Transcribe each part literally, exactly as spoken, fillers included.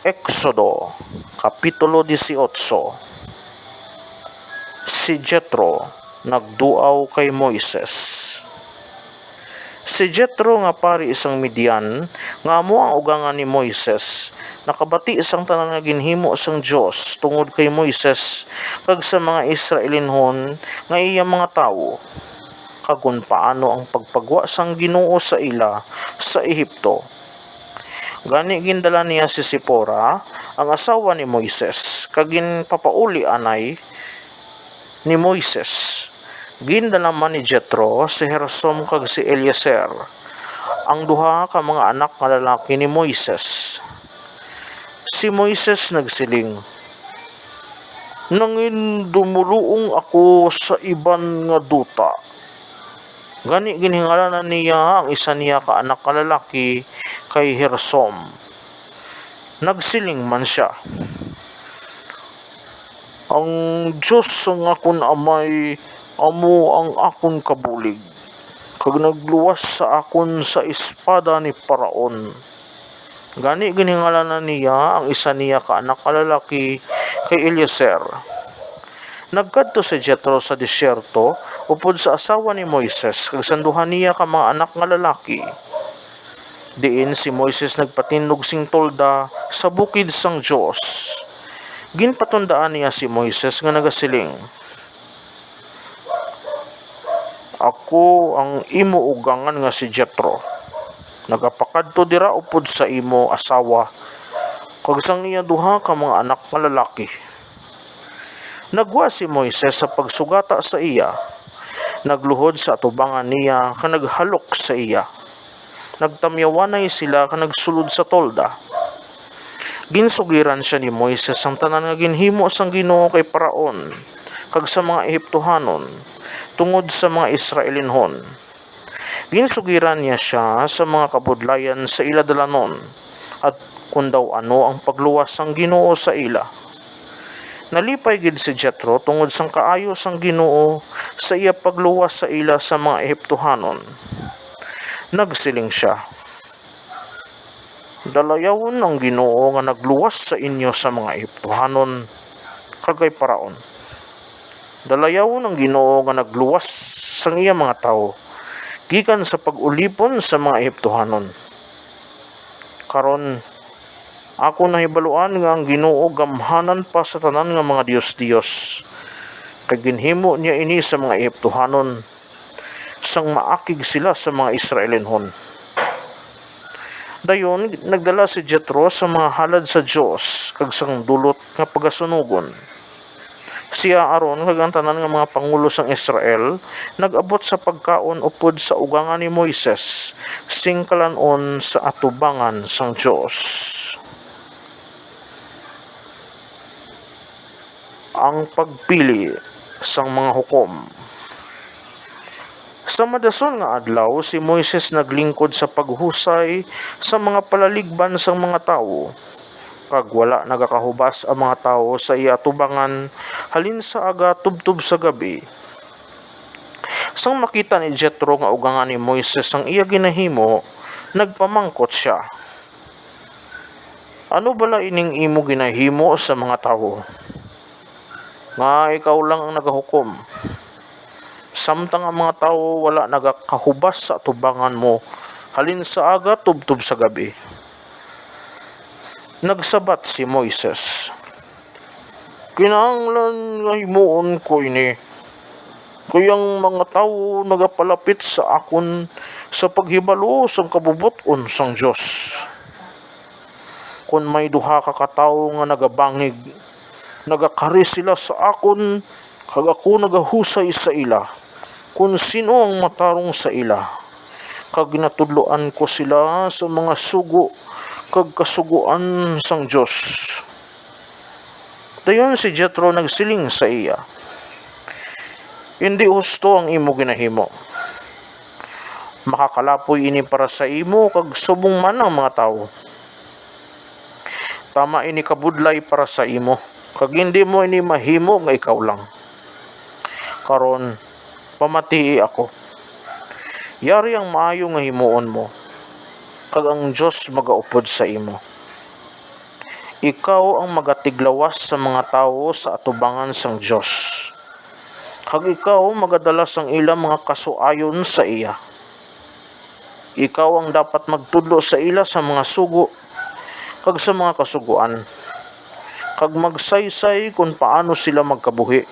Exodo, Kapitulo dieciocho. Si Jethro nagduaw kay Moises. Si Jethro nga pari sang Midian, nga amo ang ugangan ni Moises, nakabati sang tanan nga ginhimo sang Dios tungod kay Moises kag sa mga Israelinhon nga iya mga tawo, kag kon paano ang pagpagwa sang Ginoo sa ila sa Ehipto. Gani gindala niya si Sipora, ang asawa ni Moises, kag ginpapauli anay ni Moises. Gindala man ni Jethro si Gersom kag si Eliezer, ang duha ka mga anak nga lalaki ni Moises. Si Moises nagsiling, "Nangin dumuluong ako sa iban nga duta." Gani ginhingalanan niya ang isa niya ka anak nga lalaki kay Gersom. Nagsiling man sia, "Ang Dios sang akon amay amo ang akon kabulig, kag nagluwas sa akon sa espada ni Faraon." Gani ginhingalanan niya ang isa niya ka anak nga lalaki kay Eliezer. Nagkadto si Jethro sa desierto upod sa asawa ni Moises kag sang duha niya ka mga anak nga lalaki, diin si Moises nagpatindog sing tolda sa bukid sang Dios. Ginpatundaan niya si Moises nga nagasiling, "Ako ang imo ugangan nga si Jethro. Nagapakadto dira upod sa imo asawa kag sang iya duha ka mga anak nga lalaki." Nagwa si Moises sa pagsugata sa iya, nagluhod sa atubangan niya kag naghalok sa iya. Nagtamyawanay sila kag nagsulod sa tolda. Ginsugiran sia ni Moises sang tanan nga ginhimo sang Ginoo kay Faraon kag sa mga Egiptohanon tungod sa mga Israelinhon. Ginsugiran niya sia sa mga kabudlayan sa ila dalanon, at kon daw ano ang pagluwas sang Ginoo sa ila. Nalipay gid si Jethro tungod sang kaayo sang Ginoo sa iya pagluwas sa ila sa mga Egiptohanon. Nagsiling sia, "Dalayawon ang Ginoo nga nagluwas sa inyo sa mga Egiptohanon kag kay Faraon. Dalayawon ang Ginoo nga nagluwas sang iya mga tawo gikan sa pag-ulipon sa mga Egiptohanon. Karon, ako nahibaluan nga ang Ginoo gamhanan pa sa tanan nga mga dios-dios, kay ginhimo niya ini sa mga Egiptohanon, sang maakig sila sa mga Israelinhon." Dayon nagdala si Jethro sa mga halad sa Dios kag sang dulot nga pagasunogon. Si Aaron kag ang tanan nga mga pangulo sang Israel nag-abot sa pagkaon upod sa ugangan ni Moises sing kalan-on sa atubangan sang Dios. Ang pagpili sang mga hukom. Sa madason nga adlaw, si Moises naglingkod sa paghusay sa mga palaligban sang mga tawo, kag wala nagakahubas ang mga tawo sa iya atubangan halin sa aga tubtob sa gab-i. Sang makita ni Jethro nga ugangan ni Moises ang iya ginahimo, nagpamangkot sia, "Ano bala ining imo ginahimo sa mga tawo, nga ikaw lang ang nagahukom, samtang ang mga tawo wala nagakahubas sa atubangan mo halin sa aga tubtob sa gab-i?" Nagsabat si Moises, "Kinahanglan nga himuon ko ini, kay ang mga tawo nagapalapit sa akon sa paghibalo sang kabubot-on sang Dios. Kon may duha ka katawo nga nagabangig, nagakari sila sa akon, kag ako nagahusay sa ila kon sin-o ang matarong sa ila, kag ginatudloan ko sila sa mga sugo kag kasugoan sang Dios." Dayon si Jethro nagsiling sa iya, "Indi husto ang imo ginahimo. Makakalapoy ini para sa imo kag subong man ang mga tawo. Tama ini kabudlay para sa imo, kag indi mo ini mahimo nga ikaw lang. Karon, pamatii ako. Yari ang maayo nga himuon mo, kag ang Dios magaupod sa imo." Ikaw ang magatiglawas sa mga tawo sa atubangan sang Dios, kag ikaw magadala sang ila mga kasuayon sa iya. Ikaw ang dapat magtudlo sa ila sa mga sugo kag sa mga kasugoan, kag magsaysay kon paano sila magkabuhi,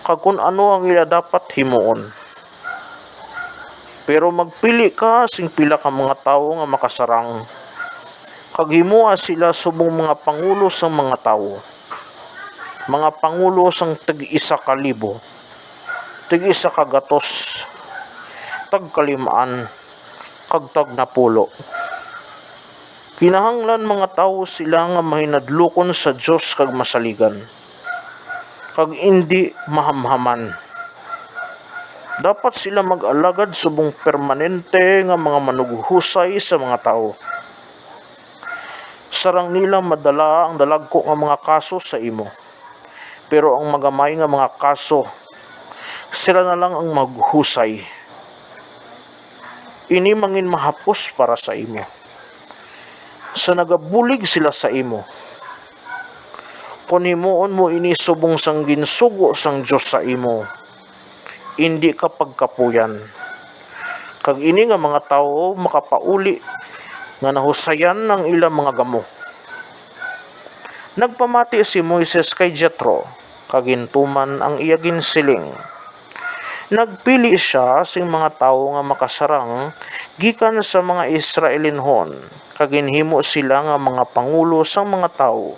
kag kon ano ang ila dapat himuon. Pero magpili ka sing pila ka mga tawo nga makasarang, kag himoa sila subong mga pangulo sang mga tawo, mga pangulo sang tig-isa ka libo, tig-isa ka gatos, tagkalimaan, kag tagnapulo. Kinahanglan mga tawo sila nga mahinadlokon sa Dios kag masaligan, kag indi mahamhaman. Dapat sila mag-alagad subong permanente nga mga manughusay sa mga tawo. Sarang nila madala ang dalagko nga mga kaso sa imo, pero ang magamay nga mga kaso, sila na lang ang maghusay. Ini mangin mahapos para sa imo, sa nagabulig sila sa imo. Kon himuon mo ini subong sang ginsugo sang Dios sa imo, indi ka pagkapuyan, kag ini nga mga tawo makapauli nga nahusayan ang ila mga gamo. Nagpamati si Moises kay Jetro, kag gintuman ang iya ginsiling. Nagpili sia sing mga tawo nga makasarang gikan sa mga Israelinhon, kag ginhimo sila nga mga pangulo sang mga tawo,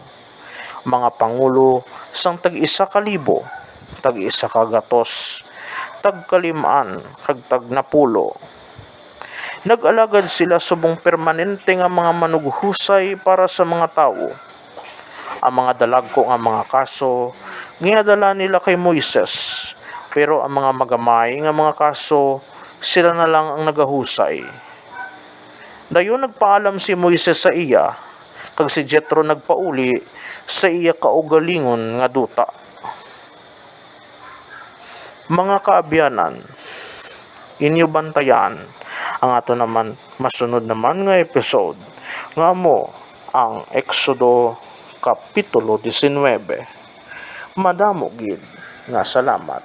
mga pangulo sang tag-isa ka libo, tag-isa ka gatos, tagkalim-an, kag tagnapulo. Nag-alagad sila subong permanente nga mga manughusay para sa mga tawo. Ang mga dalagko nga mga kaso ginadala nila kay Moises, pero ang mga magamay nga mga kaso, sila na lang ang nagahusay. Dayon nagpaalam si Moises sa iya, kag si Jetro nagpauli sa iya kaugalingon nga duta. Mga kaabyanan, inyo bantayan ang ato naman masunod naman nga episode, nga amo ang Exodo Kapitulo diecinuebe. Madamo gid nga salamat.